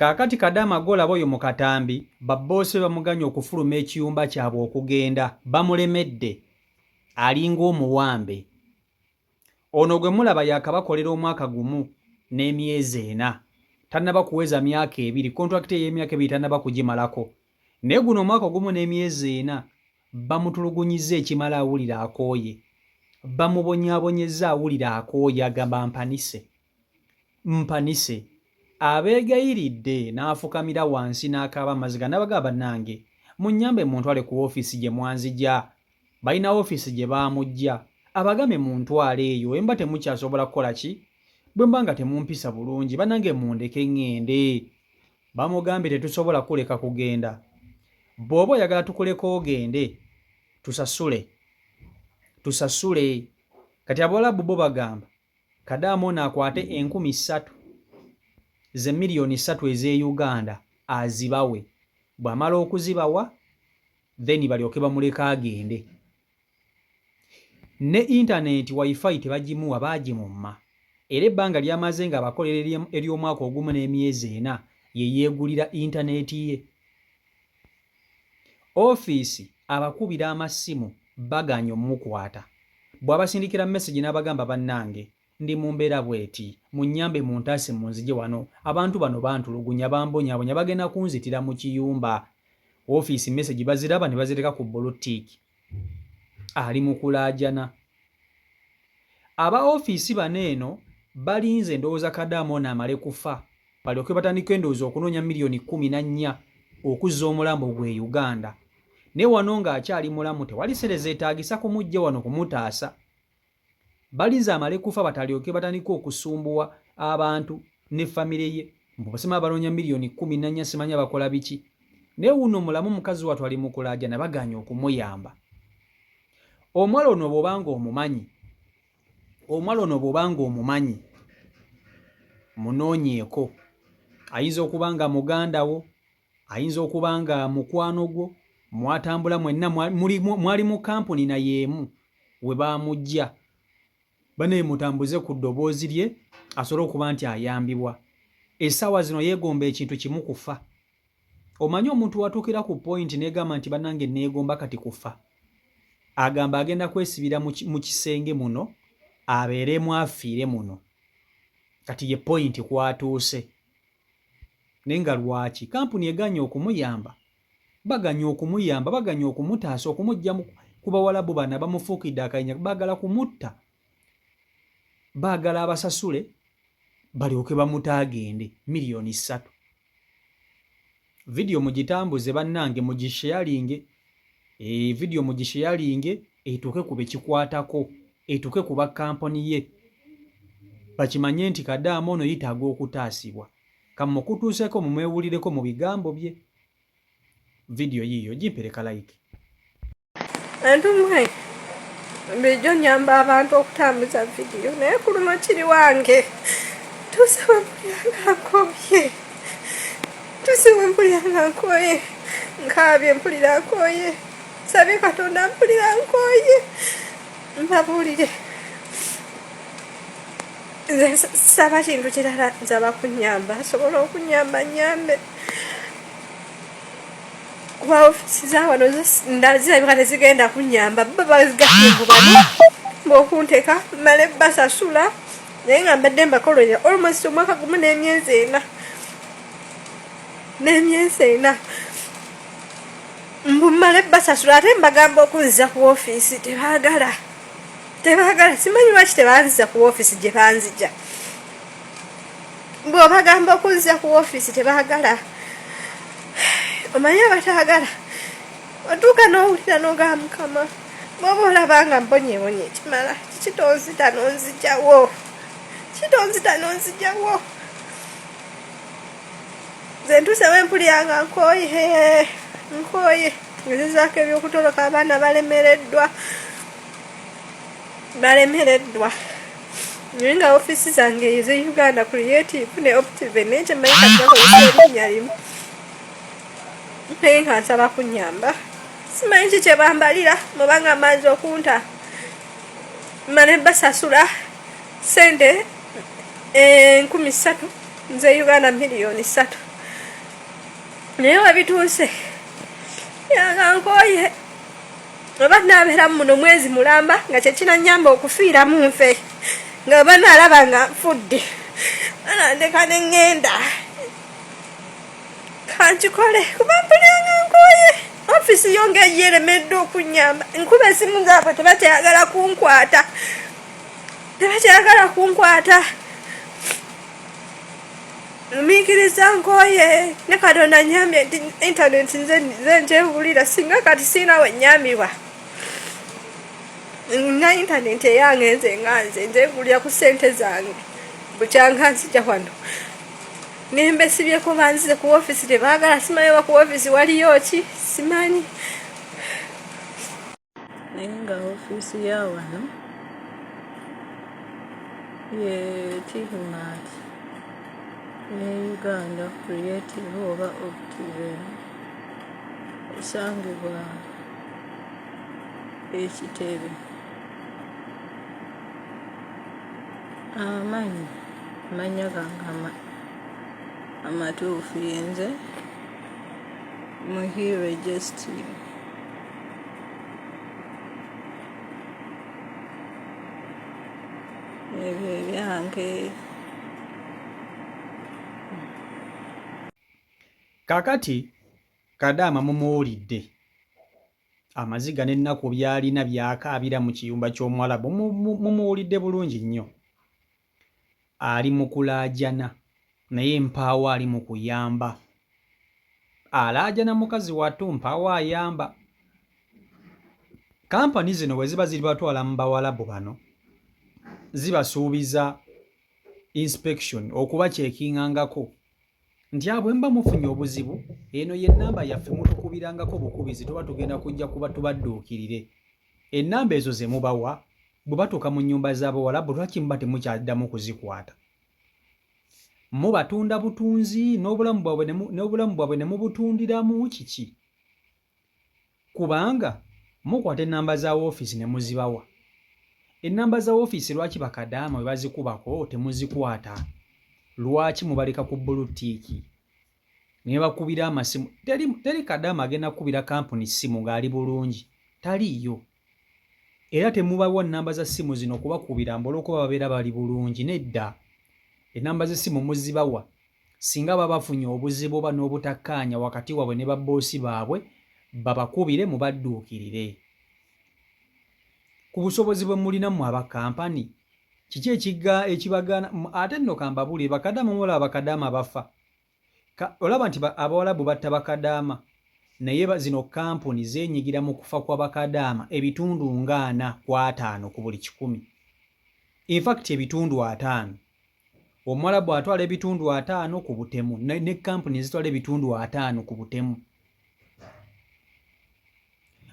Kaakati Kadaama gw'olaba oyo mu katambi, babboosi be bamuganye okufuluma ekiyumba kyabwe okugenda, bamulemedde. Alinga omuwambe. Ono gwe mulaba yaakabakolera omwaka gumu n'emyezi ena. Tannaba kuweza myaka ebiri, kontulakiti ey'emyaka ebiri tannaba kugimalako. Naye guno omwaka ogumu n'emyezi ena bamutulugunyizza ekimala awulira akooye. Bamubonyaabonyezza awulira akooye agamba mpanise. Mpanise. Abeegayiridde n'afukamira wansi n'akaaba amaziga n'abagamba bannange munnyambe muntwale ku woofiisi gye mwanzigya. Balina woofiisi gye baamuggya. Abagambe muntwale eyo bwe muba temukyasobola kukola ki? Bwe muba nga temumpisa bulungi bannange mundeke ŋŋende. Bamugambye tetusobola kukuleka kugenda. Bw'oba oyagala tukuleke ogende tusasule. Tusasule. Kati Abawalabu bo bagamba Kadaama ono akwate 3000 ze 3,000,000 ez'e Uganda azibawe. Bw'amala okuzibawa then balyoke bamuleke agende. Ne intanenti wifi tebagimuwa baagimumma. Era ebbanga ly'amaze ng'abakolera ery'omwaka ogumu n'emyezi ena ye yeegulira intaneti ye. Ofiisi abakubira amasimu bagaanye omukwata. Bw'abasindikira mesegi n'abagamba bannange ndi mu mbeera bw'eti munnyambe muntaase munzigye wano abantu bano bantulugunya bambonyaabonya bagenda kunzitira mu kiyumba. Ofiisi mesegi baziraba ne bazireka ku bbulutiiki. Ali mu kulaajana. Aba ofiisi bano eno balinze ndowooza Kadaama ono amale kufa balyoke batandike endowooza okunoonya 14 million okuzza omulambo gwe e Uganda. Naye wano ng'akyali mulamu tewali ssente zeetaagisa kumuggya wano kumutaasa. Balinze amale kufa batalyoke batandike okusumbuwa abantu ne famire ye. Mbu basima banoonya 14 million simanya bakola biki. Naye wuuno mulamu mukazi wattu ali mu kulaajana bagaanye okumuyamba. Omuwala ono bw'oba ng'omumanyi, omuwala ono bw'oba ng'omumanyi munoonyeeko. Ayinza okuba nga muganda wo, ayinza okuba nga mukwano gwo, mwatambula mwenna mwali mu kampuni naye emu we baamuggya. Bannaye mutambuze ku ddoboozi lye asobole okuba nti ayambibwa. Essaawa zino yeegomba ekintu kimu kufa. Omanyi omuntu watuukira ku point n'egamba nti bannange neegomba kati kufa. Agamba agenda kwesibira mu kisenge muno abeeremu afiire muno. Kati ye point kw'atuuse. Naye nga lwaki? Kampuni egaanye okumuyamba. Baganye okumuyamba, baganye okumutaasa, okumuggya ku Bawalabu bano abamufuukidde akayinja baagala kumutta. Baagala abasasule balyoke bamute agende 3 million. Vidiyo mugitambuze bannange mugisharinge. Vidiyo mugisharinge etuuke ku bekikwatako, etuuke ku ba kampuni ye. Bakimanye nti Kadaama ono yeetaaga okutaasibwa. Kammukutuuseeko mumwewulireko mu bigambo bye. Vidiyo yiiyo gimpereka like. Entumwe bulijjo nnyamba abantu okutambuza vidiyo naye ku luno kiri wange ntuuse we mpulira nga nkooye, ntuuse we mpulira nga nkooye, nkaabye mpulira nkooye, nsabye Katonda mpulira nkooye, mbabuulire nze saba kintu kirala nsaba kunnyamba asobola okunnyamba nnyambe kuba ofiisi za wano zirabika tezigenda kunnyamba bo bazigambye mbu bano bw'okunteka mmale basasula naye nga mbadde mbakolera almost omwaka gumu n'emyezi ena n'emyezi ena mbu mmale basasula ate mbagamba okunziza ku ofiisi tebaagala tebaagala simanyi lwaki tebanziza ku ofiisi gye banzija bw'obagamba okunziza ku ofiisi tebaagala omanyi abataagala otuuka n'owulira n'ogamba Mukama bw'oba olaba nga mbonyeebonye ekimala kiki tonzita n'onzigyawo kiki tonzita n'onzigyawo nze ntuuse we mpulira nga nkooye nkooye ngezezaako eby'okutoloka abaana balemereddwa balemereddwa naye nga ofiisi zange eze Uganda Creative ne Optive naye kyemmanyi kati bakozesa erinnya limu naye nga nsaba kunnyamba simanyi ki kye bambalira mubanga amaze okunta mmale basasula ssente 3000 nze Uganda 3 million. Naye webituuse yanga nkooye, oba naabeeramu muno mwezi mulamba nga kyekinanyamba okufiiramu nfe, nga oba naalaba nga nfudde anandeka ne ŋŋenda. Kankikole kuba mpulira nga nkooye. Ofiisi yo nga eremeddwa okunyamba, nkuba esimu zaabwe tebakyayagala kunkwata, tebakyayagala kunkwata. Nmiikiriza nkooye, ne Katonda nyambye nti intaneti nze nkyewulira. Singa kati siina we nyambibwa nga intaneti eyange, nze nga nze nzegulira ku ssente zange. Bukyanga nzija wano nembesibyeko, banzize ku ofiisi tebaagala, simanyi oba ku ofiisi waliyo ki, simanyi. Naye nga ofiisi ya wano ye Tifmat ne Uganda Creative oba Optiven, esangibwa ekitebe. Amannya, amannya gange amatuufu yenze Muhire Justine. Ebyo ebyange. Kakati Kadaama mumuwulidde, amaziga n'ennaku by'alina byakaabira mu kiyumba ky'Omuwalabu, mumuwulidde bulungi nnyo. Ali mu kulaajana naye mpaawo ali mu kuyamba. Alaajana mukazi wattu, mpaawo ayamba. Kampani zino bwe ziba ziri batwala mu Bawalabu bano, zibasuubiza inspection, okubakyekingangako nti bwe muba mufunye obuzibu, eno ye nnamba yaffe, mutukubirangako bukubizi, tuba tugenda kujja kuba tubadduukirire. Ennamba ezo ze mubawa, bwe batuuka mu nnyumba z'Abawalabu lwaki muba temukyaddamu kuzikwata? Mubatunda butunzi n'obulamu bwabwe ne mubutundiramu kiki? Kubanga mukwata ennamba za woofiisi ne muzibawa. Ennamba za woofiisi lwaki bakadaama bwe bazikubako temuzikwata? Lwaki mubaleka ku bbulutiiki ne bakubira amasimu? Teri, teri kadaama agenda kukubira kampuni ssimu ng'ali bulungi, taliiyo. Era temubawa nnamba za ssimu zino kubakubira mbu olw'okuba babeera bali bulungi, nedda. Ennamba z'essimu muzibawa singa baba bafunye obuzibu oba n'obutakkaanya wakati waabwe ne babboosi baabwe, babakubire mubadduukirire. Ku busobozi bwe mulina mmwe aba kampani, kiki ekiga ekibagaana? Ate nno kambabuulire, bakadaama mulaba bakadaama bafa. Olaba nti Abawalabu batta bakadaama, naye zino kampuni zeenyigira mu kufa kwa bakadaama ebitundu nga 4 ku 5 ku buli 100. In fact ebitundu 50. Omuwalabu atwala ebitundu 50 ku butemu, ne kampuni zitwala ebitundu 50 ku butemu.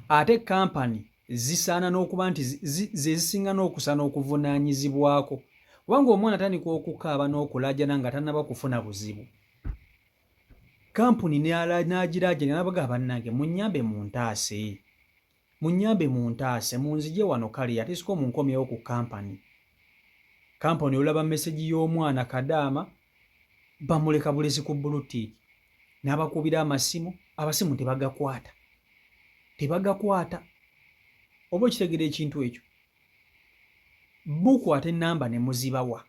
Ate kampani zisaana n'okuba nti ze zisinga n'okusaana okuvunaanyizibwako, kubanga omwana atandika okukaaba n'okulaajana nga tannaba kufuna buzibu. Kampuni n'agiraajanya n'abagamba, bannange munnyambe muntaase, munnyambe muntaase, munzigye wano, kale ate siko munkomyewo ku kampani. Kampani olaba mesegi y'omwana kadaama bamuleka bulesi ku bulutiiki, n'abakubira amasimu, abasimu tebagakwata, tebagakwata. Oba okitegeera ekintu ekyo? Bukwata ennamba ne muzibawa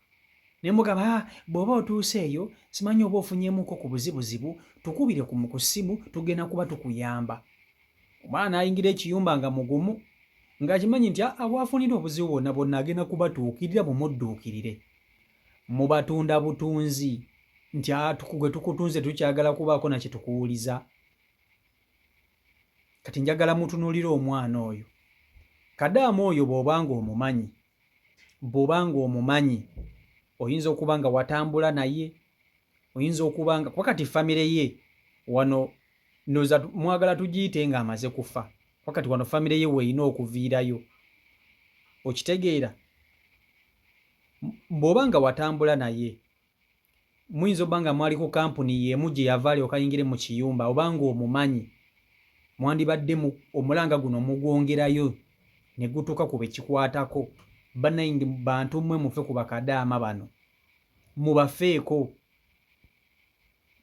ne mugamba, ah, bw'oba otuuse eyo simanyi oba ofunyemuko ku buzibuzibu, tukubire ku ssimu, tugenda kuba tukuyamba. Omwana n'ayingira ekiyumba nga mugumu, ng'akimanyi nti aa bw'afunira obuzibu bwonna bwonna agenda kubatuukirira bumudduukirire. Mubatunda butunzi nti gwe tukutunze tukyagala kubaako na kye tukuwuliza. Kati njagala mutunuulire omwana oyo. Kadaama oyo bw'oba ng'omumanyi, bw'oba ng'omumanyi, oyinza okuba nga watambula naye, oyinza okuba nga kuba kati famire ye wano ndowooza mwagala tugiyite ng'amaze kufa, kuba kati wano famire ye weerina okuviirayo. Okitegeera? Bw'oba nga watambula naye, muyinza obba nga mwali ku kampuni y'emu gye yava alyoke ayingire mu kiyumba, oba ng'omumanyi, mwandibadde omulanga guno mugwongerayo ne gutuuka ku be kikwatako. Bannange bantu mmwe mufe ku bakadaama bano, mubafeeko.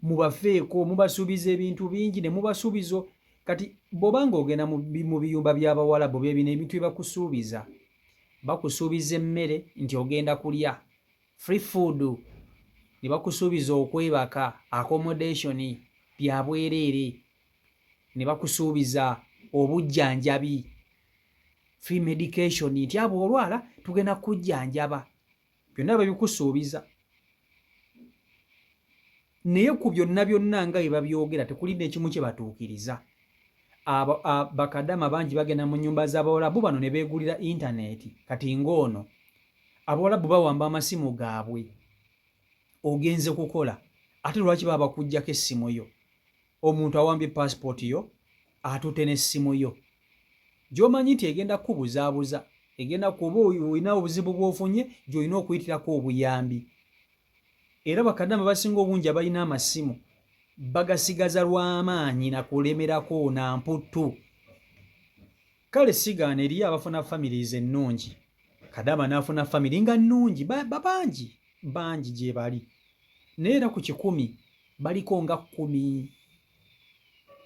Mubafeeko, mubasuubiza ebintu bingi ne mubasuubiza. Kati bw'oba ng'ogenda mu biyumba by'Abawalabu, bye bino ebintu bye bakusuubiza. Bakusuubiza emmere nti ogenda kulya free food, ne bakusuubiza okwebaka, accommodation bya bwereere, ne bakusuubiza obujjanjabi, free medication, nti abo olwala tugenda kujjanjaba. Byonna babikusuubiza, naye ku byonna byonna nga bye babyogera tekuli n'ekimu kye batuukiriza. Bakadama bangi bagenda mu nnyumba z'Abawalabu bano ne beegulira intaneti. Kati ng'ono Abawalabu bawamba amasimu gaabwe. Ogenze kukola, ate lwaki baba bakuggyako essimu yo? Omuntu awambye pasipooti yo, atutte n'essimu yo gy'omanyi nti egenda kukubuzaabuza, egenda kuba olina obuzibu bw'ofunye gy'olina okuyitirako obuyambi. Era bakadama basinga obungi abalina amasimu bagasigaza lw'amaanyi na kulemerako na mputtu. Kale sigaana eriyo abafuna families ennungi, kadama n'afuna family nga nnungi, bangi bangi gye bali, naye era ku 100 baliko nga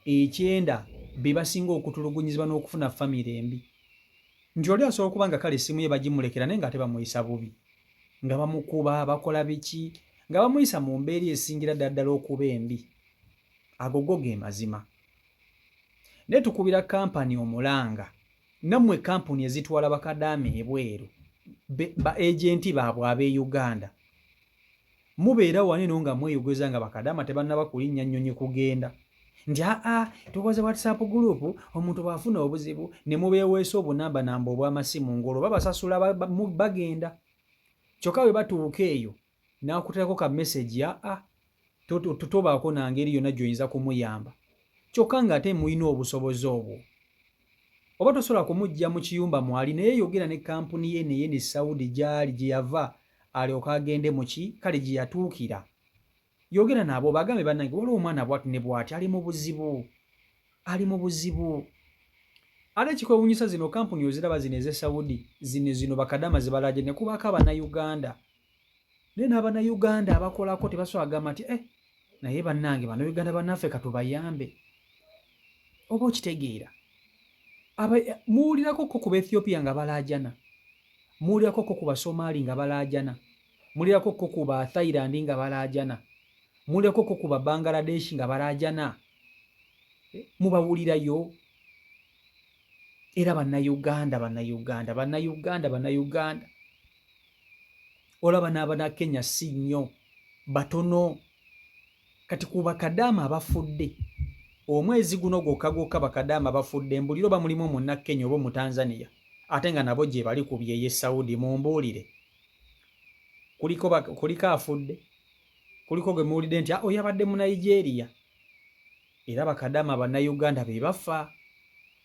19 be basinga okutulugunyizibwa n'okufuna family embi, nti oli asobola okuba nga kale essimu ye bagimulekera, naye nga tebamuyisa bubi, nga bamukuba, bakola biki, nga bamuyisa mu mbeera esingira ddala ddala okuba embi. Ago go ge mazima. Naye tukubira kampani omulanga, nammwe kampuni ezitwala bakadaama ebweru, ba agent baabwe ab'e Uganda, mubeera wano eno nga mweyogeza nga bakadaama tebannaba kulinnya nnyonyi kugenda, nti aa tukoze WhatsApp group, omuntu bw'afuna obuzibu, ne mubeeweesa obunamba namba obw'amasimu, ng'olwo babasasula bagenda. Kyokka bwe batuuka eyo n'akuteekako ka message, aa tobaako na ngeri yonna gy'oyinza kumuyamba, kyokka ng'ate mulina obusobozi obwo. Oba tosobola kumuggya mu kiyumba mwali, naye yogera ne kampuni ye neye ne Saudi gy'ali, gye yava alyoke agende muki, kale gye yatuukira. Yogera nabo, bagambe, "Bannange, waliwo omwana bwati ne bwati ali mu buzibu, ali mu buzibu." Ate kikwewunyisa, zino kampuni oziraba zino ez'e Saudi, zino zino bakadama ze balaje ne kubaako Abannayuganda, naye n'Abannayuganda abakolako tebasobola gamba nti, "Eh, naye bannange Bannayuganda bannaffe, katubayambe." Oba okitegeera, muwulirako ko ku Baethiopia nga balaajana, muwulirako ko ku Basomaali nga balaajana, muwulirako ko ku ba Thailand nga balaajana, muwulirako ko ku ba Bangladesh nga balaajana? Eh, mubawulirayo? Era Bannayuganda, Bannayuganda, Bannayuganda, Bannayuganda, olaba n'Abanakenya si nnyo, batono. Kati ku bakadaama abafudde omwezi guno gwokka gwokka, bakadaama bafudde, mbulire oba mulimu Omunnakenya oba Omutanzania, ate nga nabo gye bali ku byeyo Saudi. Mumbuulire, kuliko kuliko afudde? Kuliko gwe muwulidde nti, "Ah, oyo abadde mu Nigeria"? Era bakadaama Bannayuganda be bafa,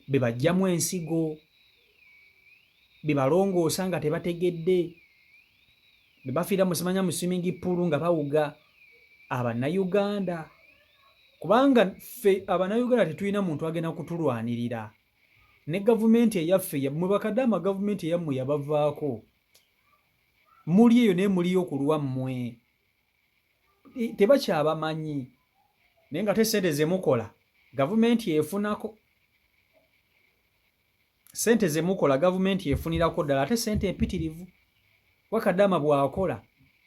be bajjamu ensigo, be balongoosa nga tebategedde, be bafiira musimanya mu swimming pool nga bawuga, Abannayuganda. Kubanga ffe Abannayuganda tetulina muntu agenda kutulwanirira, ne gavumenti eyaffe. Mwe bakadaama, gavumenti eyammwe yabavaako, muli eyo naye muliyo ku lwammwe, tebakyabamanyi, naye nga te sente zemukola gavumenti efunako. Sente zemukola gavumenti efunirako ddala, ate sente empitirivu. Wakadaama bw'akola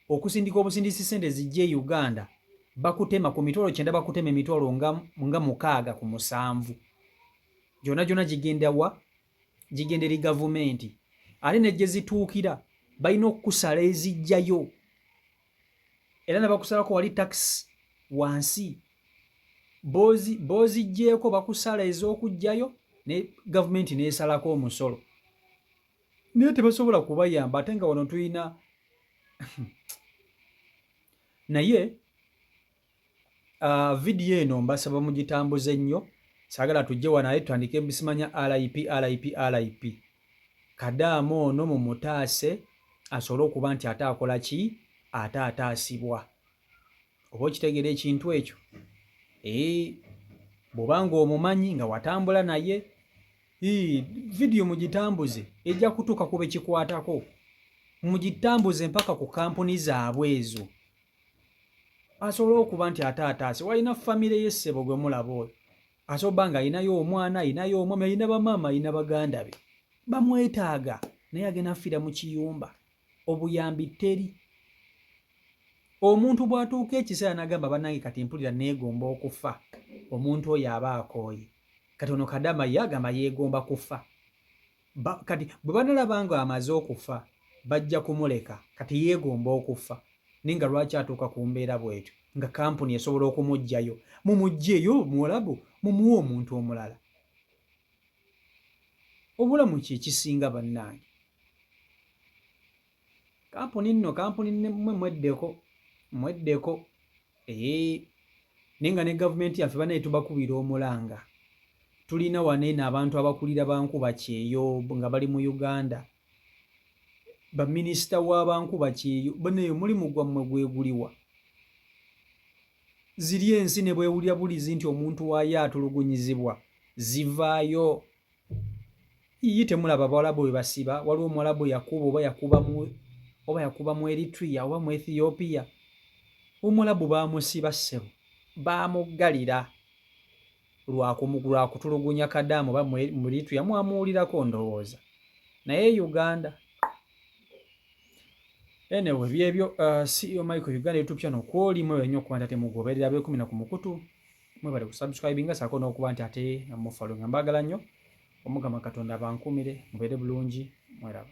okusindika obusindisi sente zijja e Uganda, bakutema ku 90,000, bakutema emitwalo nga 6 ku 7, gyonna gyonna gigenda wa? Gigenda eri gavumenti. Ate ne gye zituukira balina okukusala ezijjayo, era ne bakusalako wali tax wansi. B'oziggyeko bakusala ez'okuggyayo, ne gavumenti n'esalako omusolo, naye tebasobola kubayamba. Ate nga wano tulina naye vidiyo eno mbasaba mugitambuze nnyo. Saagala tujje wano naye tutandike bisimanya RIP, RIP, RIP. Kadaama ono mumutaase asobole okuba nti ate akola ki, ate ataasibwa. Oba okitegeera ekintu ekyo? Ee, bw'obanga omumanyi nga watambula naye, vidiyo mugitambuze, ejja kutuuka ku bekikwatako. Mugitambuze mpaka ku kampuni zaabwe ezo. Asobole okuba nti ate ataase walina famire ye ssebo gwe mulaba oyo asobola obba nga alinayo omwana, alinayo omwami, alina bamaama, alina baganda be bamwetaaga, naye agenda afiira mu kiyumba. Obuyambi teri. Omuntu bw'atuuka ekiseera n'agamba bannange kati mpulira neegomba okufa, omuntu oyo aba akooye. Kati ono Kadama ye agamba yeegomba kufa. Kati bwe banalaba nga amaze okufa bajja kumuleka. Kati yeegomba okufa, naye nga lwaki atuuka ku mbeera bw'etyo nga kampuni esobola okumuggyayo? Mumuggyeyo Muwalabu, mumuwe omuntu omulala. Obulamu kye kisinga bannange. Kampuni nno kampuni mmwe mweddeko, mweddeko. Ee, naye nga ne gavumenti yaffe banaye tubakubira omulanga. Tulina wano eno abantu abakulira bankuba kyeyo nga bali mu Uganda, baminisita wa bankuba kyeyo banaye omulimu gwammwe gweguliwa? Ziri ensi ne bwewulira bulizi nti omuntu waayo atulugunyizibwa zivaayo. Yiyi temulaba bawalabu bwe basiba? Waliwo omuwalabu yakuba oba yakuba mu oba yakuba mu Eritrea oba mu Ethiopia, omuwalabu baamusiba ssebo, baamuggalira lwa kutulugunya Kadamu oba mu Eritrea mwamuwulirako ndowooza. Naye Uganda anyway byebyo. CEO Michael Uganda YouTube channel kwoli mwebale nnyo okuba nti ate mugoberera abeekumina ku mukutu, mwebale kusubscribinga saako n'okuba nti ate mufollowinga. Mbaagala nnyo, Omukama Katonda abankuumire, mubeere bulungi, mweraba.